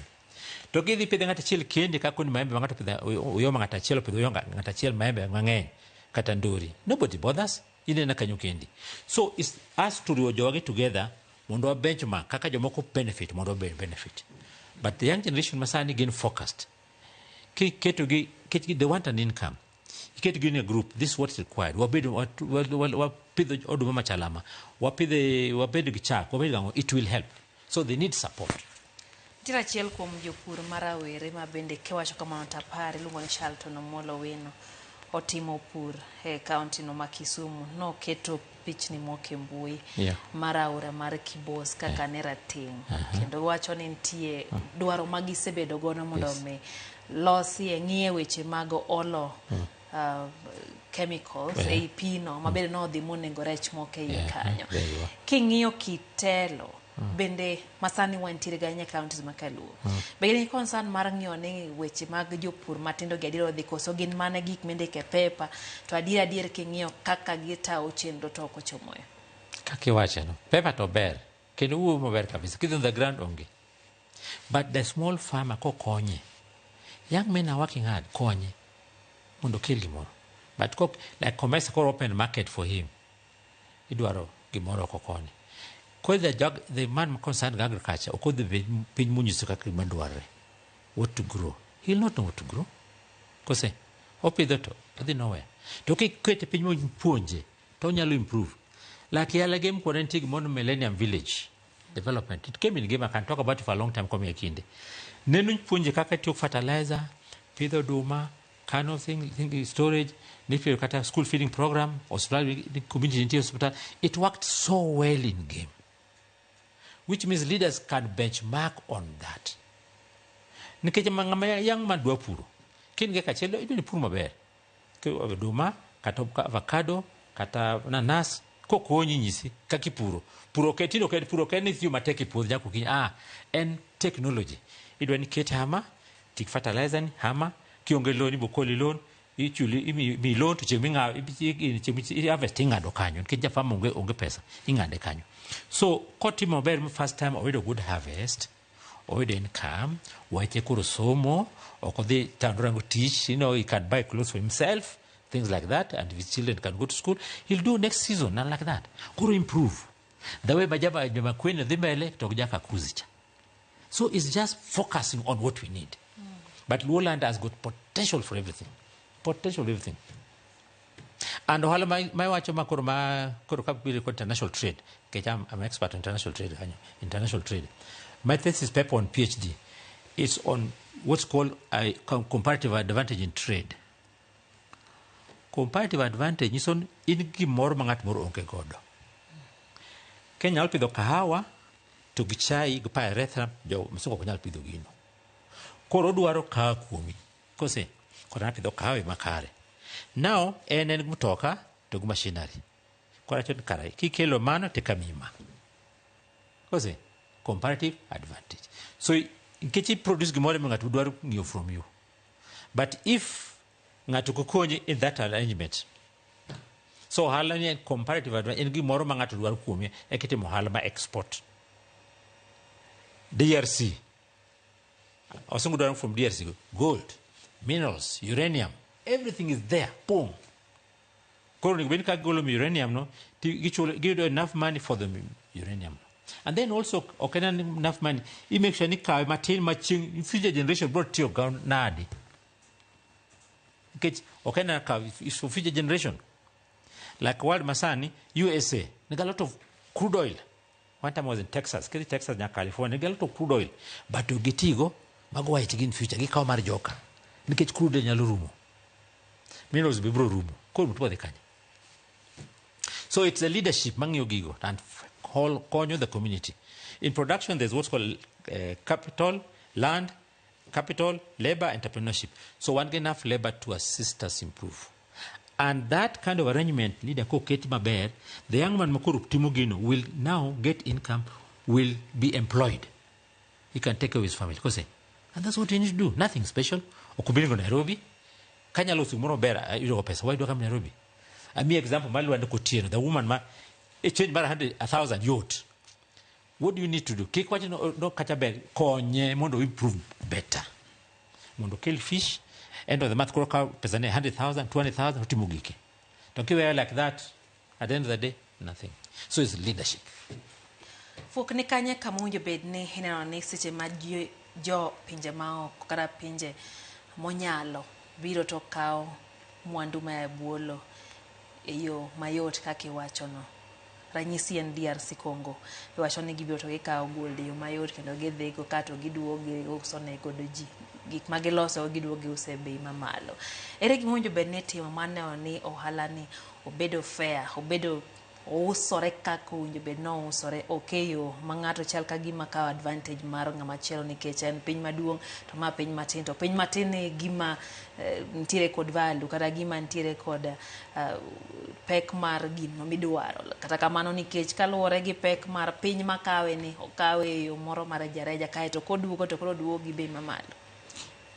To kidhi pidhe ng'ato achiel kendi kaka koni maembe ma ng'ato pidho uyoma ng'ato achiel opidho uyoma ng'ato achiel maembe mang'eny kata ndori. Nobody bothers. Inena kanyo kendi. So it's us to riwo jogi together mondo wa benchmark kaka jomoko benefit mondo wa benefit. But the young generation masani gin focused. Kiketo gi they want an income. Iketo gi in a group, this is what's required. Wabedo wapidho oduma machalama. Wapidhe wabedo gi chak, wabedo gang'o, it will help. So they need support. Nitiere achiel kuom jopur ma rawere ma bende kiwacho kamano to apar iluongo ni Charlton Omolo Wino otimo pur e kaunti no ma Kisumu. Noketo pichni moko e mbui mar aora mar Kibos kaka ne rateng'. Kendo wacho ni nitie dwaro ma gisebedo godo mondo mi losie ng'iye weche mag olo chemicals ei pino ma bende nodhi monego rech moko e iye kanyo. There you are. King'iyo kitelo bende masani wantiere ga ahinya e counties ma kaluo. Be gin gi concern mar ng'iyo ni weche mag jopur matindo gi adier odhi koso gin mana gik mindiko e paper to adier adier king'iyo kaka gitawo chenro to ok ochomo yo. Kaka iwache no, paper to ber kendo wuoyo maber kabisa. Kidhi on the ground onge. But the small farmer kokonye, young men are working hard, konye mondo okel gimoro. But kok, like Comesa koro open market for him, idwaro gimoro oko koni. Koro the man concerned with agriculture ok odhi bed piny monyiso kaka gima dwarore, what to grow. He'll not know what to grow. Kose, opidho to odhi nowhere. To kikete piny mopuonje, to onyalo improve. Like Yala Game kod nitie gimoro Millennium Village development. It came in game, I can talk about it for a long time komiya kinde. Neno puonje kaka tiyo fertilizer, pidho oduma, kind of thing, storage, nitie kata school feeding program, hospital, community nitie hospital. It worked so well in game. Which means leaders can benchmark on that. Nikech ng'ama young man dwa puro, kin gi kachiel idwa ni pur maber. Oduma, kata avocado, kata nanas, kokonyi nyisi kaka ipuro. Puro ok tinde ok puro ok en ni tiyo matek e puodho nyaka okinyi. Ah, en technology. Idwa ni ket hama, tik fertilizer ni hama, kionge loan ibo koli loan, ichuli imi loan to chieng' ming'awo chieng' mi harvest ing'ado kanyo nikech jafarm onge pesa ing'ade kanyo. So kotimo maber first time oyudo good harvest, oyudo income, wache koro somo, ok odhi town rango tich, he can buy clothes for himself, things like that, and if his children can go to school, he'll do next season and like that. Koro improve. The way majaba joma kwen dhi mbele to ok jaka kuzi cha. So it's just focusing on what we need. But Luoland has got potential for everything. Potential for everything. And ohala ma iwacho ma koro ka biro kod international trade, nikech I'm expert on international trade kanyo, international trade. My thesis paper on PhD is on what's called a comparative advantage in trade. Comparative advantage nyiso ni in gimoro ma ng'at moro onge godo. Kenya nyalo pidho kahawa to gi chai gi pyrethrum, jo msungu ok nyal pidho gino. Koro odwaro kahawa kuomi. Kose, koro apidho kahawa e makare. Now, en gi mtoka to gi machinery. Koro awacho ni kara, kikelo mano to eka miyi ma. Kose, comparative advantage. So, nikech i produce gimoro ma ng'ato dwaro ng'iewo from you. But if ng'ato ok okonyi in that arrangement, so ohala ni en comparative advantage, en gimoro ma ng'ato dwaro kuomi, eka itimo ohala ma export. DRC, wasungu dwaro from DRC, gold, minerals, uranium, everything is there, boom. Koro onego bed ni ka gigolo uranium no, to gichulo, giyudo enough money for the uranium. And then also, ok en enough money, i make sure ni kawe matin ma chieng' future generation biro tiyo go nade. Nikech ok en kawe, it's for future generation. Like world masani, USA, nigi a lot of crude oil. One time I was in Texas, kidhi Texas nyaka California, nigi a lot of crude oil. But ok gitigo, mago wach gi in future, gikawo mar joka. Nikech crude oil nyalo rumo. Minerals be biro rumo. Koro mtu dhi kanye? So it's a leadership mang'iyo gigo and konyo the community. In production, there's what's called capital, land, capital, labor, entrepreneurship. So one get enough labor to assist us improve. And that kind of arrangement, leader koketi maber, the young man makoro timo gino will now get income, will be employed. He can take care of his family. Kose, and that's what you need to do. Nothing special. Okubiri go Nairobi. Kanyalo loso gimoro maber, iyudo pesa. Why do I come Nairobi? Amiyi example mar Lwanda Kotieno, the woman ma e change mar 100, 1,000 yot. What do you need to do? Kik wach no kata ber, konye mondo improve better. Mondo kill fish, end of the month koro kawo pesa ne 100,000, 200,000, otimo gike. To kiweyo like that, at the end of the day, nothing. So it's leadership. Fuok ni kanye kama owinjo bed ni ineno ni seche ma jo pinje maoko kata pinje monyalo biro to kawo mwandu ma e bwo lo e yo mayot kaka iwachono. Ranyisi en DRC Congo. Iwacho ni gibiro to gikawo gold e yo mayot kendo gidhigo kato giduogo giuso ne godo ji. Gik ma giloso giduogo giuso e bei mamalo. Ere gima owinjo bed ni itimo mar neno ni ohala ni obedo fair, obedo ousore kaka owinjo bed ni ousore, ok e yo ma ng'ato chal ka gima kawo advantage mar ng'ama chielo nikech en piny maduong' to ma piny matin, to piny matin e gima nitiere kod value kata gima nitiere kod pek mar gino midwaro. Kata kamano nikech kaluwore gi pek mar piny makawe ni, okawe e yo moro mar rejareja kaeto koduogo to koro oduogo gi bei mamalo.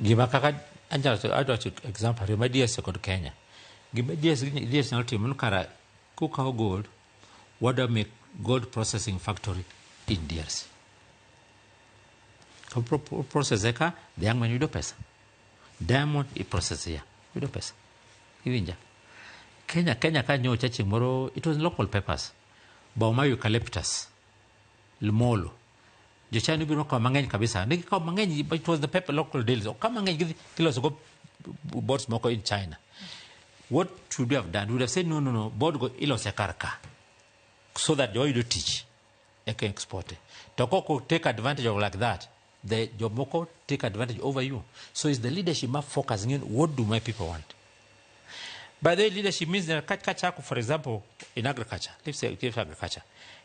Gima kaka anyalo adwa wacho example ariyo ma DRC kod Kenya. Gima DRC nyalo timo ni kara kukawo gold, wadwa make gold processing factory in DRC. Ka process eka dhiang' man yudo pesa. Diamond i process ya yudo pesa. Iwinja? Kenya ka nyocha chieng' moro it was local papers. Bao mar eucalyptus. Molo. Jo-China obiro kawo mang'eny kabisa. Ne gikawo mang'eny but it was the paper local deals. Okaw mang'eny gidhi giloso go boards moko in China. What should we have done? We would have said no, no, no, board go ilose kar ka. So that jowa yudo tich eka export. To kok take advantage of like that, the jomoko take advantage over you. So it's the leadership ma focusing in what do my people want. By the way, leadership means that kachako, for example, in agriculture, let's say give agriculture.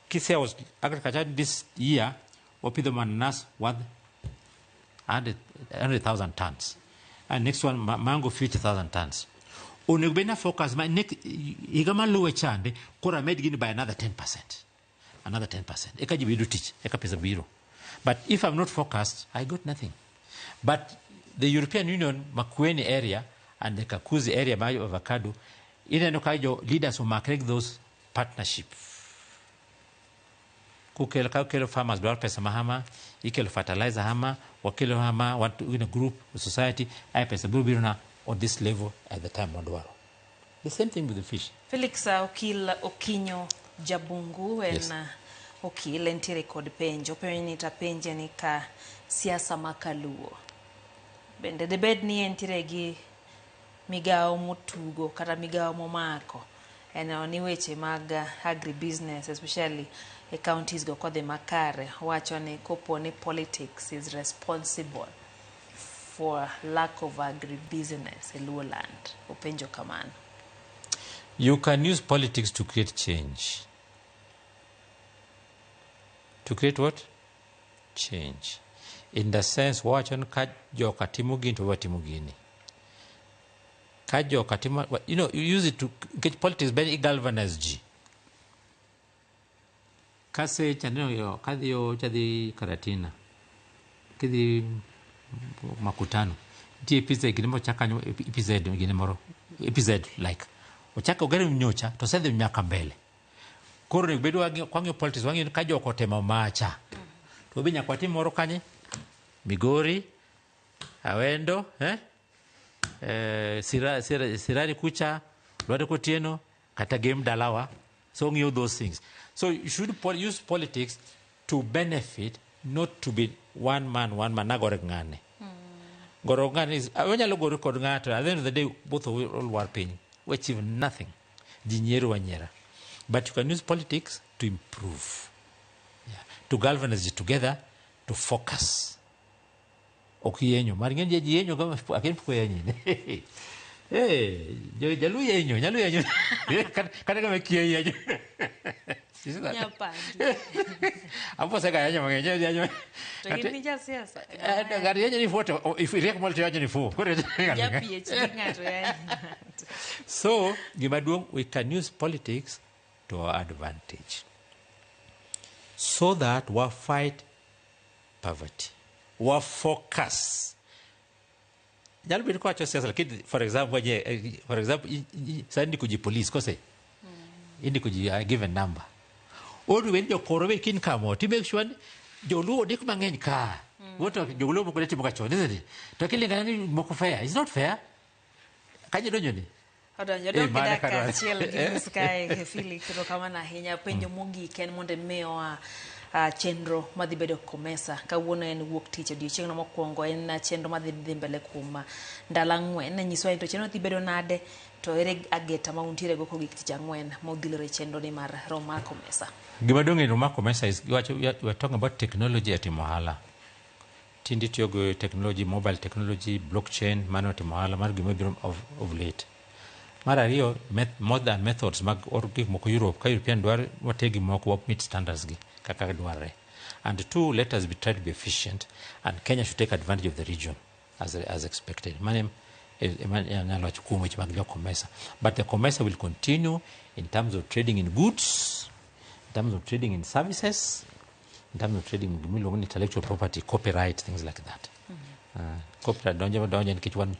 Kise was agriculture this year, wapidho mananas worth 100,000 tons. And next one, mango 50,000 tons. Onego bed na focus ma next higa maluwe chande koro amed gini by another 10%. Another 10%. Eka ji yudo tich, eka pesa biro. But if I'm not focused, I got nothing. But the European Union, Makueni area and the Kakuzi area mar avocado, ineno ka jo leaders omakre gi those partnership. Kukelo ka ukelo farmers dwaro pesa mahama, ikelo fertilizer hama, wakelo hama, want to in a group, society, ay pesa biro biro na on this level at the time modwaro. The same thing with the fish. Felix Okil Okinyo Jabungu en Yes. Okil entiere kod penjo. Penjo ni tapenje ni ka siasa ma kaluo. Bende debed ni entiere gi migawo motugo kata migawo momako en ni weche mag agribusiness especially e counties go kodhi makare wacho ni kopo ni politics is responsible for lack of agribusiness e Luo land. Openjo kamano. You can use politics to create change. To create what? Change. In the sense, wacho ni ka joka timo gini to watimo gini. Ka joka timo, you use it to, nikech politics bende i galvanize ji. Kase chaneno yo, kadhi yo chadhi Karatina, kidhi Makutano, nitie EPZ gini mochak kanyo, EPZ gini moro, EPZ like. Ochak ogero nyocha to osedhi nyaka mbele. Koro onego bed kwang'iyo politics wang'iyo ni ka joko otemo macha to be nyaka watim moro kanye Migori, Awendo, eh? Sirari kucha, Lwanda Kotieno, kata Gem Dalawa. So ng'iyo those things. So you should use politics to benefit, not to be one man, one man, nagore ng'ane. Goro ng'ane is, wanyalo goro kod ng'ato, at the end of the day, both of we all war piny. We achieve nothing. Ji nyiero wanyiera. But you can use politics to improve. Yeah. To galvanize it together, to focus. Ok yenyo. Mar ng'eny ji yenyo kama akin fuko yenyo. Eh, jalu yenyo, nyalu yenyo. Kata kama kiye yenyo. You see that? Nyapandi. Apo sega yenyo mang'eny yenyo. To in ni jasiasa. Ng'ato yenyo ni fuo to if iriek mol to yenyo ni fuo. Koro Ja PhD ng'ato yanyo. So, gima duong', we can use politics to our advantage. So that we fight poverty. We focus. Nyalo bedo kowacho siasa, lakini for example, for example, sani ndiko ji police kose? Indiko ji a given number. Odu wen jokoro be kin kamo, to make sure ni joluo ondik mang'eny ka. Woto joluo moko ne timo ga chon, isn't it? To kilingana ni moko fair. It's not fair. Kanyo donjo ni? Odonjo Eh, dong mano gidak kadwaro. kaachiel gi nus kae Felix erokamano ahinya. Penjo mogik en mondo imiwa chenro madhi bedo Komesa. Kawuono en wuok tich odiochieng'no mokwongo en chenro madhi dhi mbele kuom ndalo ang'wen. Nyiswa ni to chenro dhi bedo nade to ere ageta ma untiere go kogik tich ang'wen modhilore chenro ni mar romo mar Komesa. Gima duong' e romo mar Komesa is wacho, we are talking about technology e timo ohala. Tinde itiyo gi technology, mobile technology, blockchain, mano timo ohala mar gima biro of late. Mar ariyo, modern methods mag or gik moko Europe, ka European dwaro water gik moko wa meet standards gi kaka dwarre. And two, let us be try to be efficient, and Kenya should take advantage of the region as expected. Mano ema anyalo wacho kuom weche mag jo Komesa. But the Komesa will continue in terms of trading in goods, in terms of trading in services, in terms of trading gimiluongo ni intellectual property, copyright, things like that. Copyright donjo donjo nikech wan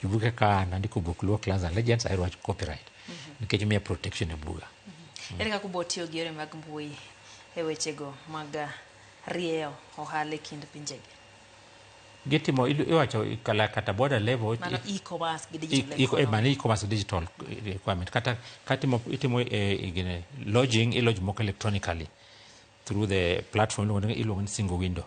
jobuge ka an andiko buk Luo Clans and Legends ahero wach copyright nikech miya protection e buga. Ere kaka ubo tiyo gi yore mag mbui e wechego mag rieyo ohala e kind pinjegi? Gitimo iwacho kala kata border level. Mano e-commerce gi digital e economy. Mano e-commerce, digital requirement, kata katimo itimo gine lodging, ilodge moko electronically through the platform iluongo ni single window.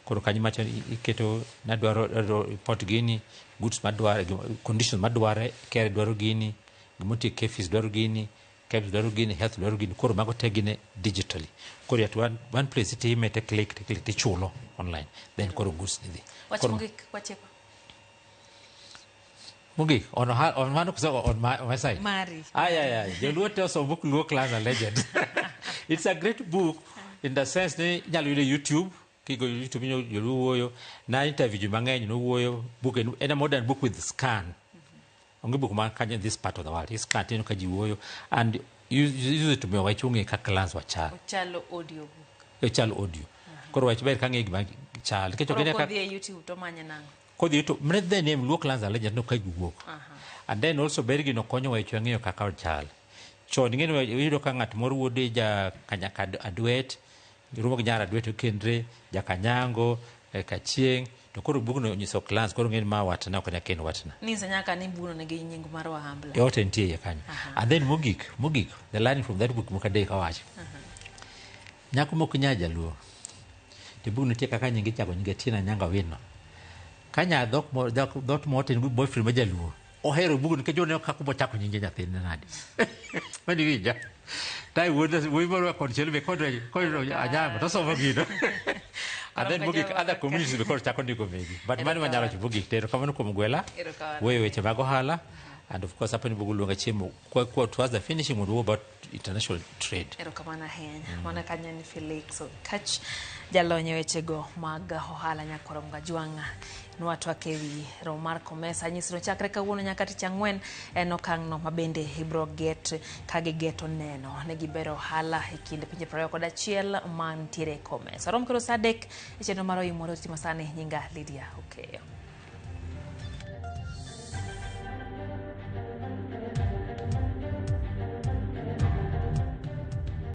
Koro kanyo macha iketo nadwaro adwaro report gini, goods madware, conditions madware, KRA dwaro gini, gimotie, KEPHIS dwaro gini, KEBS dwaro gini, health dwaro gini. Koro mago te gine digitally. Koro at one place itime, te click, te click, tichulo online, then koro goods ni dhi. Wach mogik watieko. Mogik on mano koso on my side? Mari. Ay, ay, ay. Joluo te osom book Luo Clans and Legend. It's a great book in the sense ni inyalo yude YouTube. Kigo YouTube inyo joluo wuoyo. Na interview ji mang'eny nowuoyo. Book en a modern book with scan. Onge book man kanyo in this part of the world. I scan tineno ka ji wuoyo. And use it to miyo wach ong'e kaka clans wachal. Ochalo audio book. Ochal audio. Koro wach ber ka ng'e gima chal. Nikech ok Koro ine ka kodhi e YouTube to manye nang'o? Kodhi to mane the name Luo Clans and Legend no ka giwuok. And then also ber gino konyo wach ng'eyo kaka ochal. Chon ing'e ni iyudo ka ng'at moro wuode ja Kanyaka Adwet, romo gi nyar Adwet okendre, ja Kanyango, Kachieng', to koro bugno onyiso clans, koro ng'e ni ma watna ok nyal kendo watna. Nyiso nyaka ni bugno nigi nying mar Wahambla. Yote nitie iye kanyo. And then mogik, the learning from that book moko adek awacho. Nyako mok nya jaluo. To bugno nitie kaka nyinge ichako nyinge Tina Nyanga Wino. Ka nya dhok dhot moro to en gi boyfriend ma jaluo. Ohero bugno nikech oneno kaka obochako nyinge nyathine nade. Mani winja. Tai wuod wuoyi moro konchiel be kod Anyango to somo gino. And then mogik other communities be koro chako ndiko megi. But mano manyalo wacho mogik. To erokamano kuom gwela. Erokamano. Wuoyo weche mag ohala. And of course apani bugo luonga chiemo kwa towards the finishing mondo wuo about international trade. Erokamano ahinya. Mano kanyo ni Felix Okach, jalony e wechego mag ohala nyakwar Mgajwang'. Nwatwak e wi romo mar COMESA nyisro chakre kawuono nyaka tich ang'wen en okang'no ma bende ibro get ka gigeto neno ne gibero ohala e kind pinje 21 mantiere e COMESA. Rom koro saa 3 e chenro mar Oimore Otima sani nyinga Lydia Okeyo.